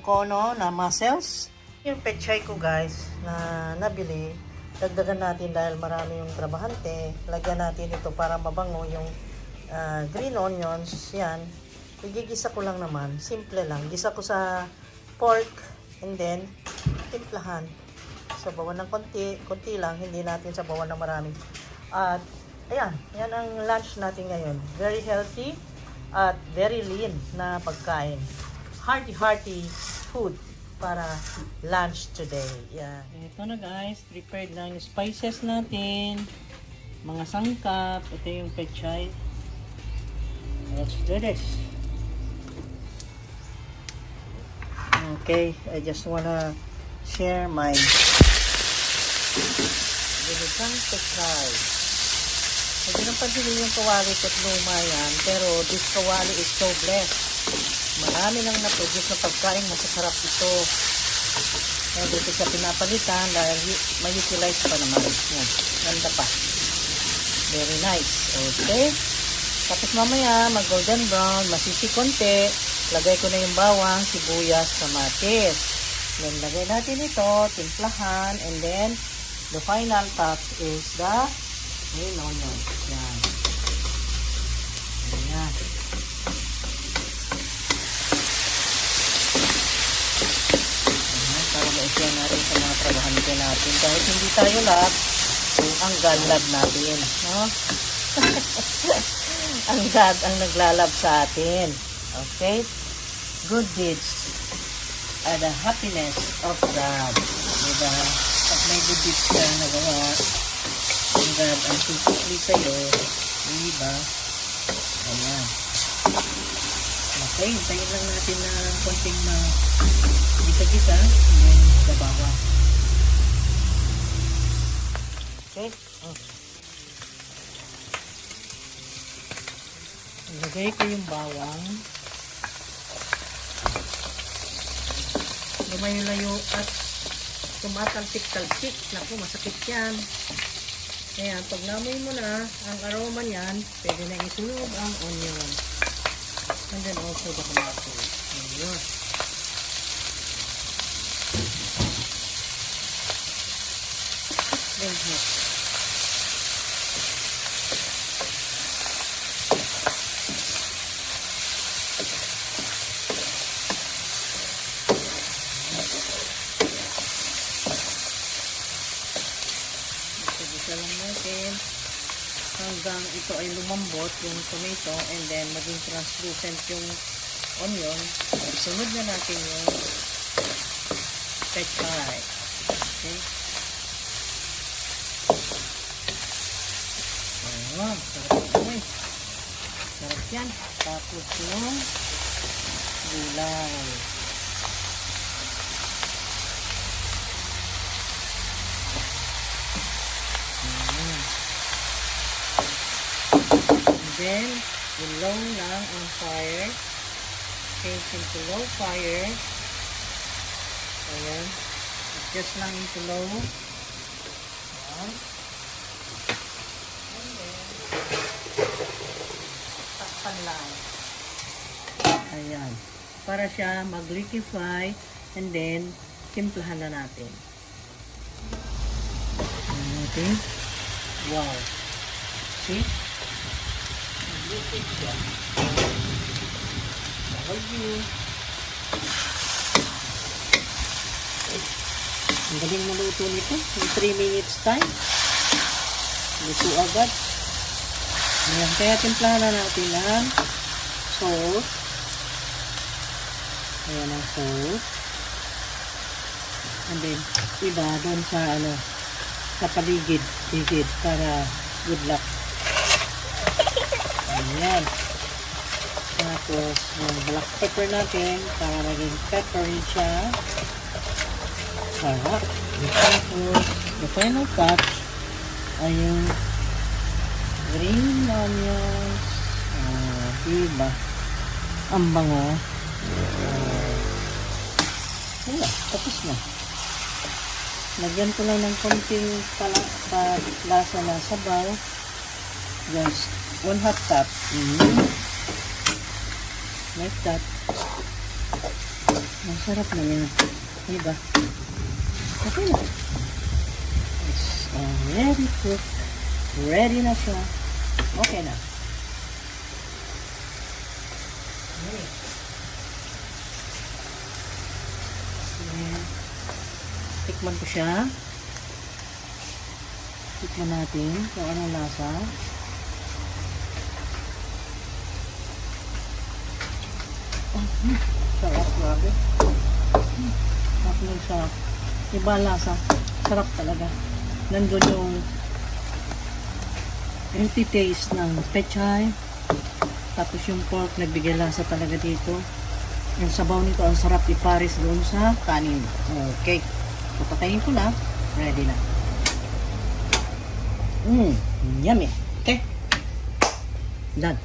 ko, no, na mussels. Yung pechay ko, guys, na nabili, dagdagan natin dahil marami yung trabahante. Lagyan natin ito para mabango yung green onions. Yan. Igigisa ko lang naman. Simple lang. Gisa ko sa pork and then timplahan. Sabawan ng konti lang. Hindi natin sabawan ng marami. At ayan, yan ang lunch natin ngayon. Very healthy at very lean na pagkain. Hearty food para lunch today. Yeah. Ito na guys, prepared na yung spices natin. Mga sangkap. Ito yung pechay. Let's do this. Okay, I just wanna share my ginisang pechay. Hindi nang pagdili yung kawali at luma yan, pero this kawali is so blessed. Marami nang na-produce na pagkain, masasarap ito. Kaya dito siya pinapalitan dahil may utilize pa naman. Yan, ganda pa. Very nice. Okay. Tapos mamaya, mag-golden brown, masisi konti. Lagay ko na yung bawang, sibuyas, kamatis. Then, lagay natin ito, timplahan, and then, the final touch is the green onion. Yan. Ayan. Ayan. Para ma-share natin sa mga trabahante natin. Kahit hindi tayo lahat, ang God-lab natin. No? Ang God ang naglalab sa atin. Okay? Good deeds are the happiness of God. Diba? At may good deeds ka nagawa, ang God ang susukli sa'yo. Diba? Ayan. Okay, hintayin lang natin na konting gisa-gisa. Ayan, babawa. Okay. Ilagay ko yung bawang. Lumayo-layo at tumatalsik-talsik. Naku, masakit yan. Kaya, pag namoy mo na ang aroma niyan, pwede na isunog ang onion. And then also the kamatis. Ayan. Then hot. Isa lang natin hanggang ito ay lumambot yung tomato and then maging translucent yung onion. Sunod na natin yung pechay. Okay. Ayan, sarap ito. Sarap yan. Tapos yung gulay. Then, low lang ang fire. Change into low fire. Ayan. Adjust lang into low. Ayan. And then, takpan lang. Ayan. Para siya mag-liquefy and then, timplahan na natin. Okay. Wow. See? Ang galing maluto nito. In 3 minutes time. Luto agad. Ayan. Kaya timplahan na natin ang salt. Ayan ang salt. And then, iba doon sa paligid para good luck. Ayan. Tapos, yung black pepper natin para maging peppery siya. Sarap. Tapos, the final touch ay yung green onions. Diba? Ang bango. Wala. Tapos na. Lagyan ko lang ng konting lasa na sabaw. Just 1 half cup. Like that. Ang sarap na yan. Diba? Okay na. It's already cooked. Ready na siya. Okay na. Okay. Tikman ko siya. Tikman natin kung anong lasa. Sarap, grabe. Sarap lang sarap. Iba lasa. Sarap talaga. Nandun yung empty taste ng pechay. Tapos yung pork, nagbigay lasa talaga dito. Yung sabaw nito, ang sarap ipares doon sa kanin. Okay. Papatayin ko na. Ready na. Yummy. Okay. Done.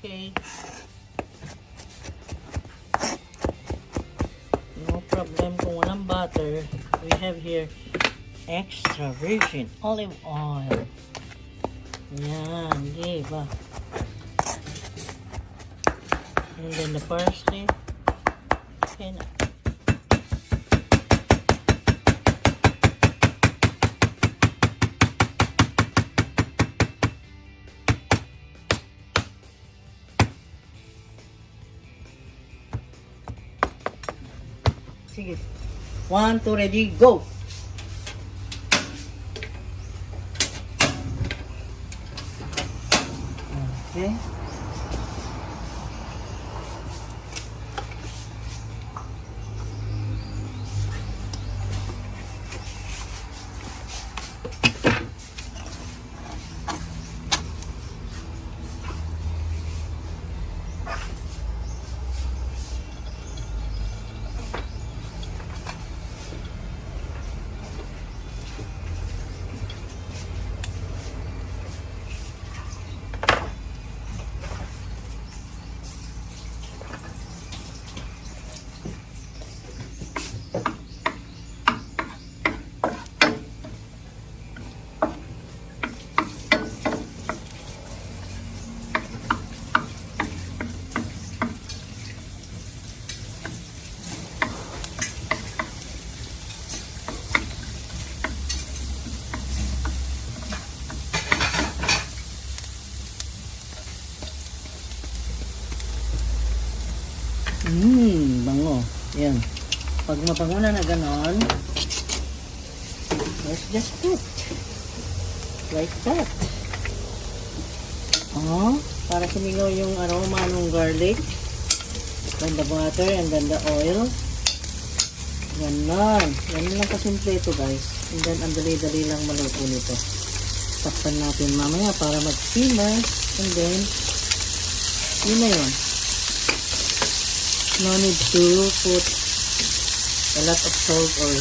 Okay. No problem kung walang butter. We have here extra virgin olive oil. Yan, diba? And then the parsley. Okay na. Sige. 1, 2, ready, go! Okay. Bango. Yan. Pag mabango na na ganon, let's just put like that. Para sumingaw yung aroma ng garlic. Then the butter and then the oil. Ganon. Ganon lang kasimple ito, guys. And then, ang dali-dali lang maluto nito. Takpan natin mamaya para mag-simmer. And then, yun na yun. No need to put a lot of salt or a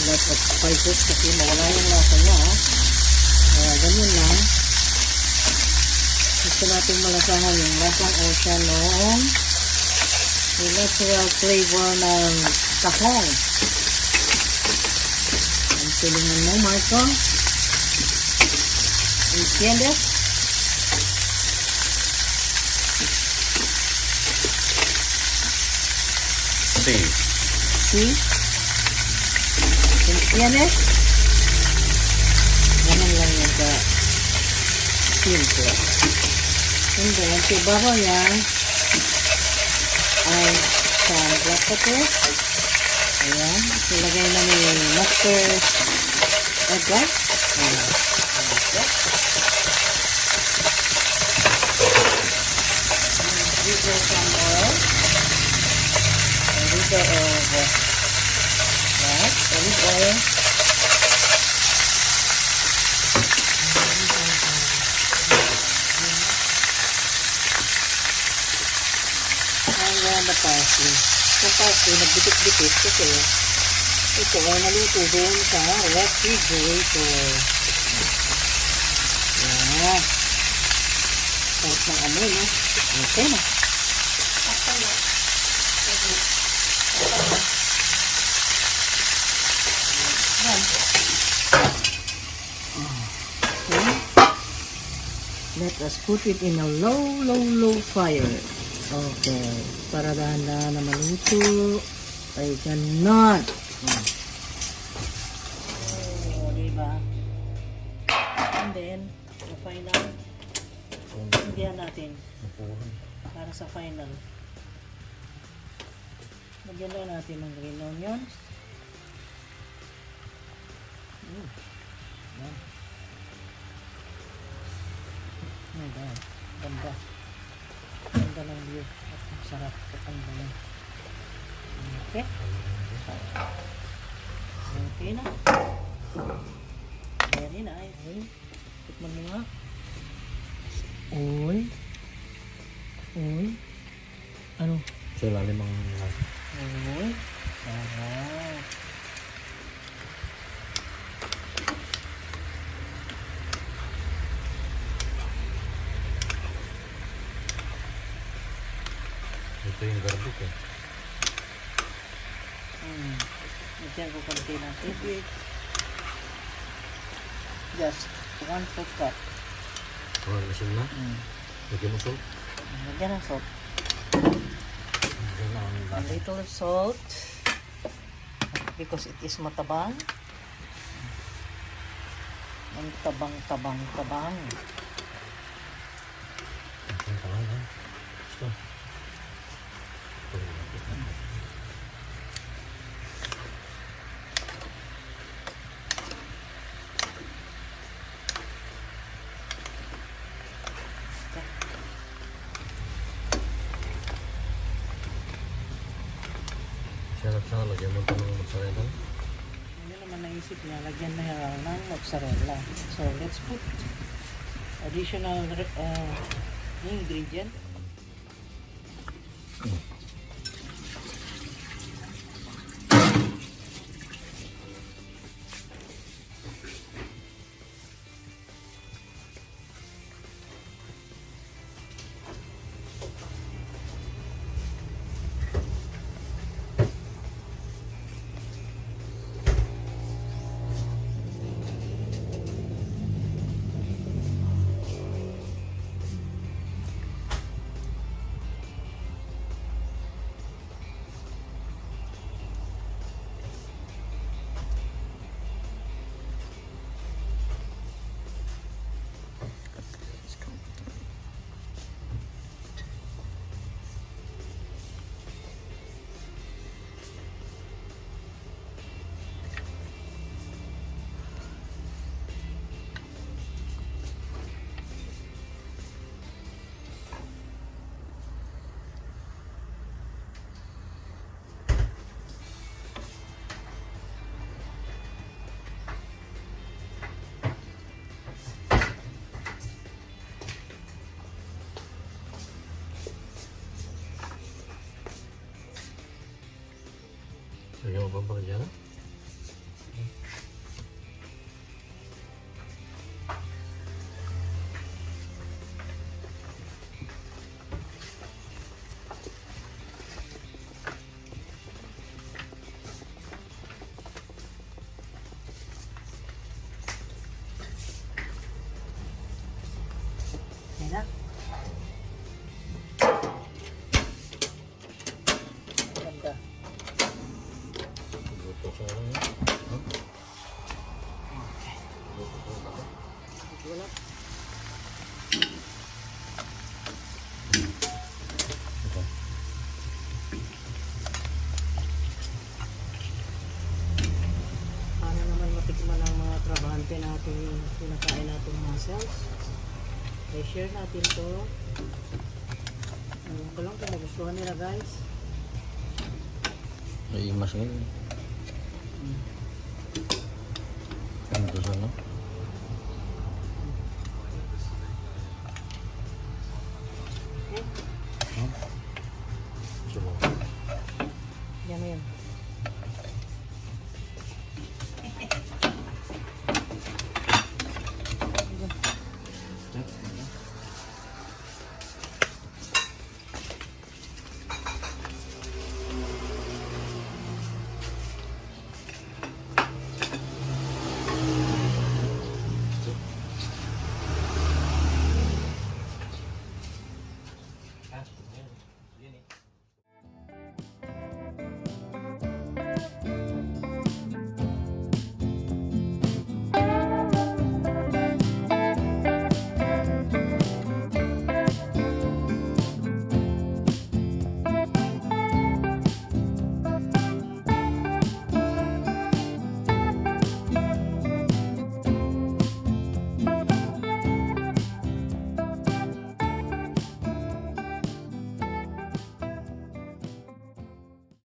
lot of spices kasi mawala yung lasa niya. Ganyan lang. Gusto natin malasahan yung lasang ocean noong yung natural flavor ng tahong. Ang pilingan mo, Marco. ¿Entiendes? Sí. ¿Sí? ¿Entiendes? Ganun lang yung simple. And then, sa ibabaw niya ay sa black pepper. Ayan. Ilagay namin yung mustard. Okay? Ayan. Dito some oil. Dito of olive oil. And then the parsley. Itong parte, nagbitik-bitik kasi ito ay naluto doon sa refrigerator. Yan. Sarap ng amoy, no? Okay na. Yan. Okay. Let us put it in a low fire. Okay. Para dahan-dahan na maluto. Ay, ganon. Oh, diba? And then, the final, hindihan natin. Para sa final. Lagyan lang natin ng green onions. My God. Ganda. Ganda ng view. At ang sarap. Ang ganda. Okay. Okay na. Very nice. Tikman mo nga. Uy. Ano? Sa lalim ang... Uy. Sarap. Ito yung garbuk eh. Lagyan ko konti ng tubig. Just 1/4 cup. Kurang asin na. Lagyan mo salt. Lagyan ng salt. Lagyan na ang A little salt. Because it is matabang. Ang tabang. Ang tangan ha. Gusto. Sarap sana lagyan mo ito ng mozzarella. Ano naman naisip niya, lagyan na yan ng mozzarella. So, let's put additional ingredient. Lagyan mo pa ba dyan? Yan na. Ganda. Luto sa ano yun? Okay. Wala. Ito. Para naman matikman ng mga trabahante natin yung pinakain natin mussels. I-share natin to. Ano ko lang kung magustuhan nila guys. Naiimas ngayon. Ano to sana?